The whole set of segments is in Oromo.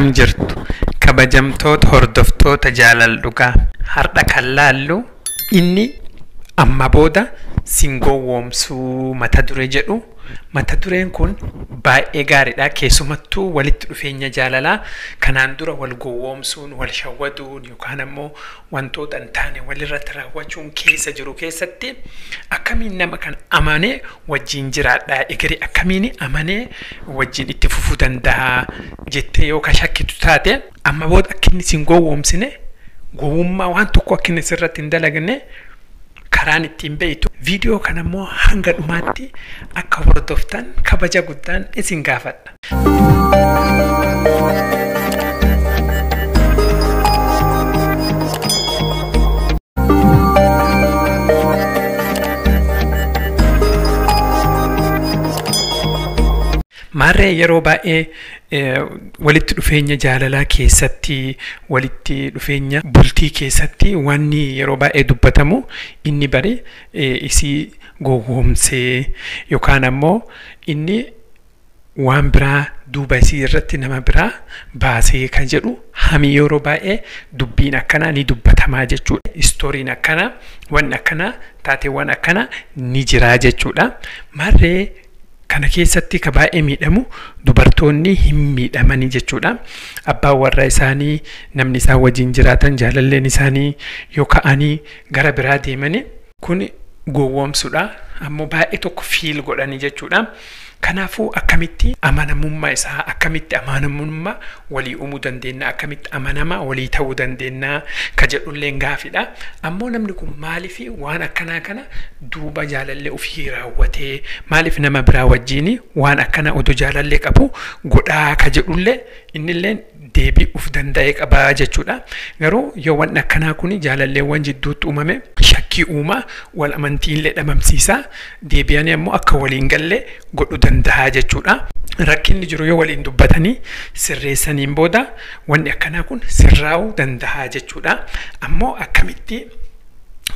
Akkam jirtu kabajamtoota hordoftoota jaalala dhugaa har'a kan laallu inni amma booda sin gowwoomsuu mata duree jedhu. Mata dureen kun baay'ee gaariidha. Keessumattuu walitti dhufeenya jaalalaa kanaan dura wal gowwoomsuun, wal shawwaduun yookaan ammoo wantoota hin taane walirratti raawwachuun keessa jiru keessatti akkamiin nama kan amanee wajjin jiraadha, egeree akkamiin amanee wajjin itti fufuu danda'a jettee yoo ka shakkitu taate amma booda akka inni sin gowwoomsine, gowwummaa waan tokko akka inni sirratti hin dalagne karaan ittiin beektu. Viidiyoo kana immoo hanga dhumaatti akka hordoftan kabaja guddaan isin gaafadha. Maarree yeroo baay'ee walitti dhufeenya jaalalaa keessatti, walitti dhufeenya bultii keessatti wanni yeroo baay'ee dubbatamu inni bari isii gowwoomsee yookaan ammoo inni waan biraa duuba isii irratti nama biraa baasee kan jedhu hamii yeroo baay'ee dubbiin akkanaa ni dubbatamaa jechuudha. Istooriin akkanaa, wanni akkanaa, taateewwan akkanaa ni jiraa jechuudha. Maarree kana keessatti ka baay'ee miidhamu dubartoonni hin miidhamanii jechuudha. Abbaan warra isaanii, namni isaan wajjin jiraatan, jaalalleen isaanii yoo ka'anii gara biraa deemanii kun gowwoomsuudha. Ammoo baay'ee tokko fiil godhanii jechuudha. Kanaafuu akkamitti amanamummaa isaa, akkamitti amanamummaa walii uumuu dandeenya, akkamitti amanamaa walii ta'uu dandeenya ka jedhulleen gaafidha. Ammoo namni kun maaliif waan akkanaa kana duuba jaalallee ofii raawwatee, maaliif nama biraa wajjin waan akkanaa odoo jaalallee qabu godhaa ka jedhullee innillee deebii uf danda'ee qabaa jechuudha. Garuu yoo wanni akkanaa kun jaalalleewwan jidduutti uumame shakkii uumaa, wal amantiillee dhabamsiisa, deebi'anii ammoo akka waliin galle godhuu danda'a jechuudha. Rakkinni jiru yoo waliin dubbatanii sirreessaniin booda wanni akkanaa kun sirraa'uu danda'a jechuudha. Ammoo akkamitti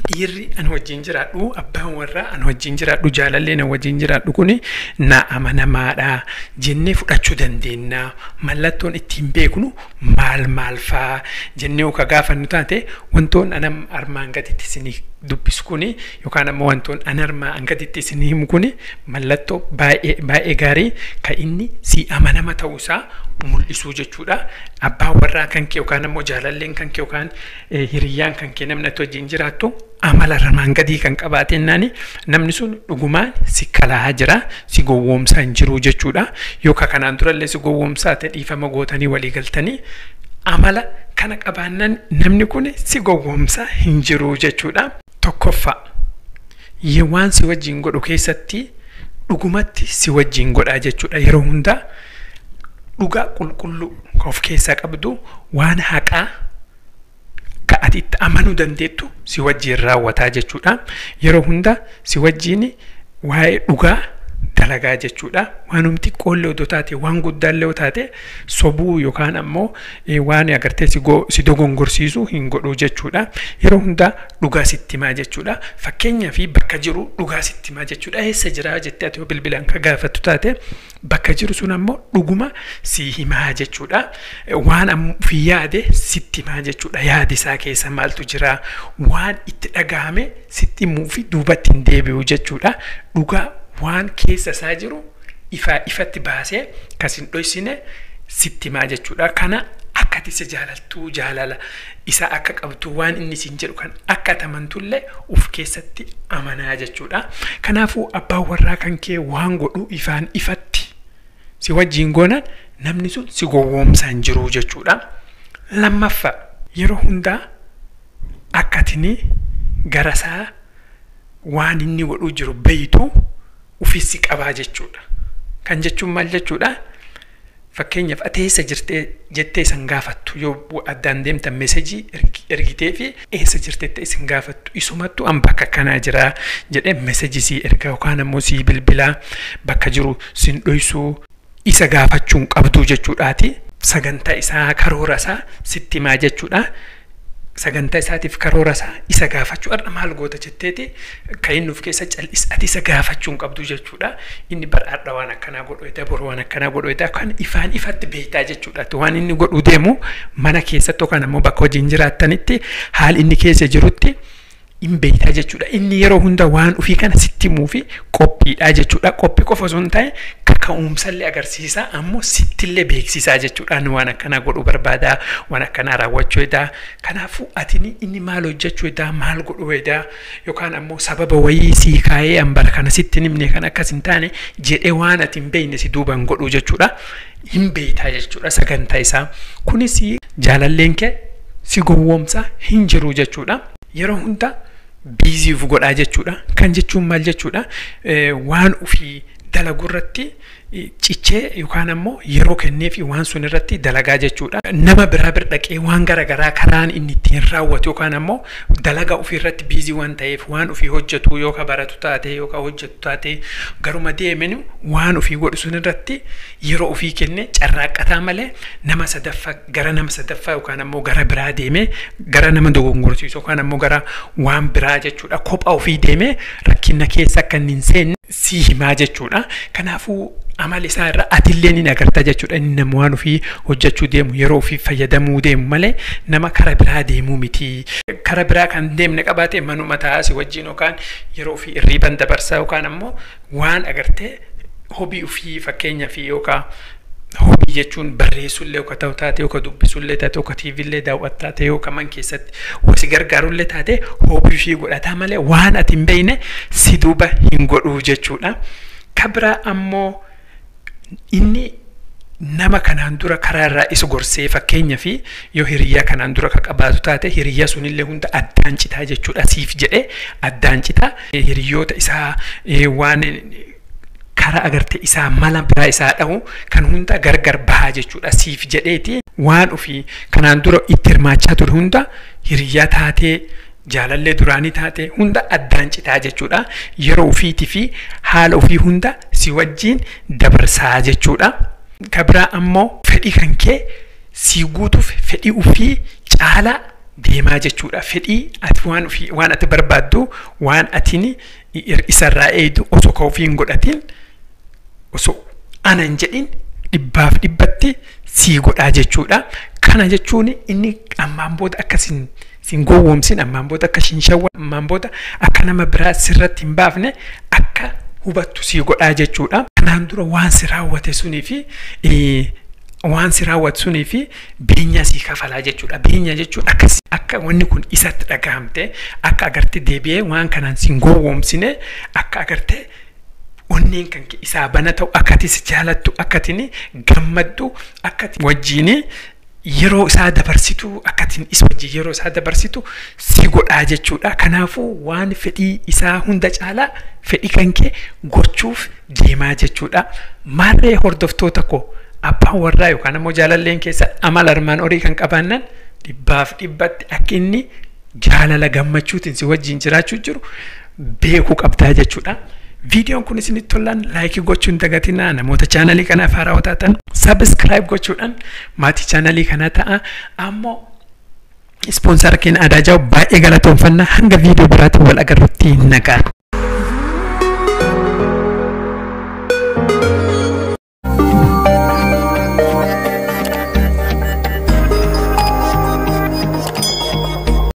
dhiirri an wajjin jiraadhu, abbaan warraa an wajjin jiraadhu, jaalalleen an wajjin jiraadhu kun na amanamaadha jennee fudhachuu dandeenya. Mallattoon ittiin beeknu maal maal faa jennee yoo ka gaafannu taate wantoon an armaan gaditti isinii dubbisu kuni yookaan ammoo wantoon an armaan gaditti isinii himu kuni mallattoo baay'ee baay'ee gaarii kan inni si amanama ta'uusaa mul'isuu jechuudha. Abbaan warraa kan kee yookaan ammoo jaalalleen kan kee yookaan hiriyyaan kan kee namni ati wajjin jiraattu amala armaan gadii kan qabaate naani namni sun dhugumaan si kalaa jira, si gowwoomsaa hin jiru jechuudha. Yookaan kanaan durallee si gowwoomsaa ta'e dhiifama gootanii walii galtanii amala kana qabaannaan namni kun si gowwoomsaa hin jiru jechuudha. Tokkoffaa, waan si wajjin godhu keessatti dhugumatti si wajjin godhaa jechuudha. Yeroo hundaa dhugaa qulqulluu kan of keessaa qabdu, waan haqaa ka ati itti amanuu dandeettu si wajjin raawwataa jechuudha. Yeroo hunda si wajjin waa'ee dhugaa dalagaa jechuudha. Waanumti xiqqoollee odoo taate, waan guddaallee taate sobuu yookaan ammoo waan agartee si dogongorsiisu hin godhu jechuudha. Yeroo hundaa dhugaa sitti himaa jechuudha. Fakkeenyaa fi bakka jiru dhugaa sitti himaa jechuudha. Eessa jira jettee ati yoo bilbilaan ka gaafattu taate bakka jiru sun ammoo dhuguma si himaa jechuudha. Waan ofii yaade sitti himaa jechuudha. Yaadi isaa keessa maaltu jira, waan itti dhagahame sitti himuu fi duubatti hin deebi'u jechuudha. Dhugaa waan keessa isaa jiru ifaa ifatti baasee kas hin dhoysine sitti himaa jechuudha. Kana akka ati isa jaalattu, jaalala isa akka qabdu, waan inni siin jedhu kan akka ati amantullee of keessatti amanaa jechuudha. Kanaafuu abbaan warraa kan kee waan godhu ifaan ifatti si wajjin goonan namni sun si gowwoomsaa hin jiru jechuudha. Lammaffaa, yeroo hundaa akka atini gara isaa waan inni godhuu jiru beeytu ofis qabaa jechuudha. Kan jechuun maal jechuudha? Fakkeenyaaf ati eessa jirtee jettee isin gaafattu yoo addaan deemtan meesejii ergitee fi eessa jirtetti isin gaafattu isumattu an bakka kanaa jira jedhee meesejii sii ergaa yookaan ammoo sii bilbilaa bakka jiru sin dhoysuu isa gaafachuun qabdu jechuudhaati. Sagantaa isaa, karoora isaa sitti himaa jechuudha. Sagantaa isaatiif karoora isaa isa gaafachuu, har'a maal goota jetteeti kan inni of keessa cal'is ati isa gaafachuu hin qabdu jechuudha. Inni bar har'a waan akkanaa godhu edaa, boru waan akkanaa godhu edaa kan ifaan ifatti beektaa jechuudha. Waan inni godhuu deemu mana keessatti yookaan ammoo bakka hojiin jiraattanitti haal inni keessa jirutti hin beektaa jechuudha. Inni yeroo hunda waan ofii kana sitti himuu fi qophiidha jechuudha. Qophii qofa osoo hin taane kaka'umsallee agarsiisa, ammoo sittillee beeksisaa jechuudha. Ani waan akkanaa godhuu barbaada, waan akkanaa raawwachuu edaa. Kanaafuu atini inni maal hojjechuu edaa, maal godhuu edaa, yookaan ammoo sababa wayii sii kaa'ee an bara kana sitti hin himne kan akkas hin taane jedhee waan ati hin beekne si duubaan godhuu jechuudha. Hin beektaa jechuudha sagantaa isaa. Kunis jaalalleen kee si gowwoomsaa hin jiru jechuudha. Yeroo hunda busy of godhaa jechuudha. Kan jechuun maal jechuudha? Waan ofii dalagu irratti cichee yookaan ammoo yeroo kennee fi waan sun irratti dalagaa jechuudha. Nama biraa bira dhaqee waan garaagaraa karaan inni ittiin raawwatu yookaan ammoo dalagaa ofii irratti busy waan ta'eef waan ofii hojjetu yookaan baratu taate yookaan hojjetu taate garuma deemen waan ofii godhu sun irratti yeroo ofii kenne carraaqqataa malee nama sadaffaa gara nama sadaffaa yookaan ammoo gara biraa deemee gara nama dogongorsiisu yookaan ammoo gara waan biraa jechuudha. Kophaa ofii deemee rakkina keessa akka inni hin seenne si himaa jechuudha. Kanaafuu amala isaa irraa atillee ni agarta jechuudha. Inni nama waan ofii hojjechuu deemu, yeroo ofii fayyadamuu deemu malee nama kara biraa deemuu miti. Kara biraa kan deemne qabaate manuma taa'aa si wajjin yookaan yeroo ofii irriiban dabarsaa yookaan ammoo waan agartee hobby ofii fakkeenyaa fi yookaan hobby jechuun barreessullee yookaan ta'u taate yookaan dubbisullee taate yookaan tiivillee daawwattaa taate yookaan man keessatti wasi gargaarullee taate hobby ofii godhataa malee waan ati hin beekne si duuba hin godhuu jechuudha. Kabira ammoo inni nama kanaan dura karaa irraa isa gorsee, fakkeenya fi yoo hiriyyaa kanaan dura ka qabaatu taate, hiriyyaa sunillee hunda addaan citaa jechuudha. Siif jedhee addaan citaa hiriyoota isaa, waan karaa agartee isaa mala biraa isaa dhahu kan hunda gargar bahaa jechuudha. Siif jedheeti waan ofii kanaan dura itti hirmaachaa ture hunda, hiriyyaa taatee jaalallee duraanii taate hunda addaan citaa jechuudha. Yeroo ofiitii fi haala ofii hunda si wajjin dabarsaa jechuudha. Kabiraa ammoo fedhii kan kee si guutuuf fedhii ofii caalaa deemaa jechuudha. Fedhii ati waan ofii, waan ati barbaaddu, waan atini isarraa eegdu osoo ka ofii hin godhatin, osoo ana hin jedhin dhibbaaf dhibbatti sii godhaa jechuudha. Kana jechuun inni ammaan booda akka sin gowwoomsin, ammaan booda akka sin shawwa, ammaan booda akka nama biraa sirratti hin baafne akka hubattu sii godhaa jechuudha. Kanaan dura waan si raawwate sunii fi waan si raawwatu sunii fi beenyaa sii kafalaa jechuudha. Beenyaa jechuun akkas akka wanni kun isatti dhagahamte, akka agartee deebi'ee waan kanaan sin gowwoomsine, akka agartee onneen kan isaa bana ta'u, akka ati si jaalattu, akka ati gammaddu, akka ati wajjin yeroo isaa dabarsitu, akka ati isa wajjin yeroo isaa dabarsitu si godhaa jechuudha. Kanaafuu waan fedhii isaa hunda caalaa fedhii kan kee gochuuf deemaa jechuudha. Maarree hordoftoota koo, abbaan warraa yookaan ammoo jaalalleen keessa amala armaan olii kan qabaannan dhibbaaf dhibbatti akka inni jaalala gammachuutiin si wajjin jiraachuu jiru beekuu qabdaa jechuudha. Viidiyoon kun isinitti tolaan like gochuu hin dagatinaa. Namoota chaanalii kanaaf haarawaa taatan subscribe gochuudhaan maatii chaanalii kanaa ta'a. Ammoo sponsor keenya Aadaa Jaa'u baay'ee galatoomfannaa. Hanga viidiyoo biraatiin wal agarrutti nagaa.